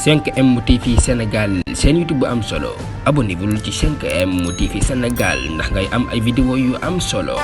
5M TV Sénégal seen YouTube bu am solo abonnez-vous ci 5M TV Sénégal ndax ngay am ay vidéo yu am solo.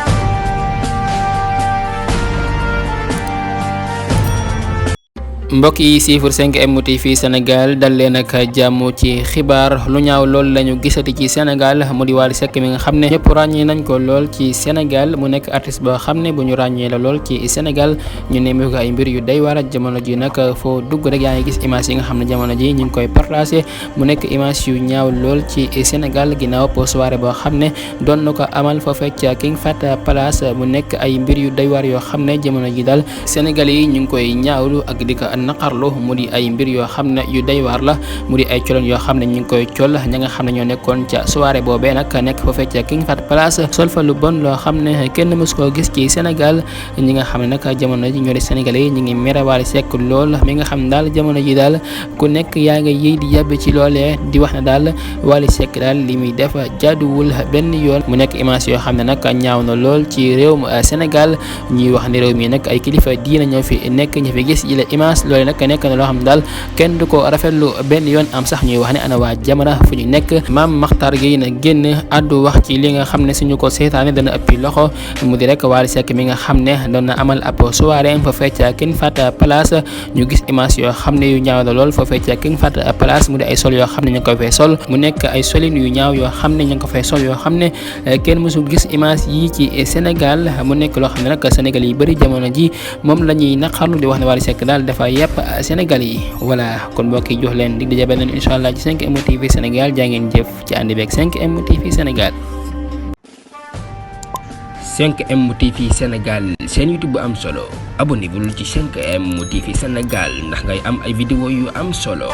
mbokk yi siifur 5M TV Sénégal dal leen ak jàmm ci xibaar lu ñaaw lool lañu gisati ci Sénégal mu di Wally Seck mi nga xam ne ñëpp ràññee nañ ko lool ci Sénégal mu nekk artiste boo xam ne bu ñu ràññee la lool ci Sénégal ñu nemmeeku ay mbir yu day war a jamono ji nag foo dugg rek yaa ngi gis image yi nga xam ne jamono ji ñu ngi koy partagé mu nekk image yu ñaaw lool ci Sénégal ginnaaw po soirée boo xam ne doon na ko amal foofee ca King Fahd Palace mu nekk ay mbir yu day war yoo xam ne jamono ji daal Sénégal yi ñu ngi koy ñaawlu ak di ko naqarlu mu di ay mbir yoo xam ne yu day waar la mu di ay colon yoo xam ne ñu ngi koy col ña nga xam ne ñoo nekkoon ca soirée boobee nag nekk foofee ca King Fahd Palace sol fa lu bon loo xam ne kenn mës koo gis ci Sénégal ñi nga xam ne nag jamono ji ñoo di Sénégalais yi ñu ngi mere Wally Seck lool mi nga xam ne daal jamono ji daal ku nekk yaa nga yëy di yàbbi ci loolee di wax ne daal Wally Seck daal li muy def jaaduwul benn yoon mu nekk image yoo xam ne nag ñaaw na lool ci réewum Sénégal ñuy wax ne réew mi nag ay kilifa diina ñoo fi nekk ñu fi gis yi la image loolu nag nekk na loo xam ne daal kenn du ko rafetlu benn yoon am sax ñuy wax ne ana waa Jamra fu ñu nekk Mame Makhtar Gueye na génn addu wax ci li nga xam ne suñu ko seetaane dana ëppi loxo mu di rek Wally Seck mi nga xam ne doon na amal ab soirée fa fecc King Fahd Palace ñu gis image yoo xam ne yu ñaaw la lool fa fecc King Fahd Palace mu di ay sol yoo xam ne ñu ngi ko fay sol mu nekk ay solin yu ñaaw yoo xam ne ñu ngi ko fay sol yoo xam ne kenn mësul gis image yi ci Sénégal mu nekk loo xam ne nag Sénégal yi bëri jamono ji moom la ñuy naqarlu di wax ne Wally Seck daal dafa yàpp Sénégal yi voilà kon mbokk yi jox leen dig daje beneen incha allah ci 5M TV Sénégal jaa ngeen jëf ci ànd beeg 5M TV Sénégal. 5M TV Sénégal seen YouTube bu am solo abonnez-vous ci 5M TV Sénégal ndax ngay am ay vidéo yu am solo.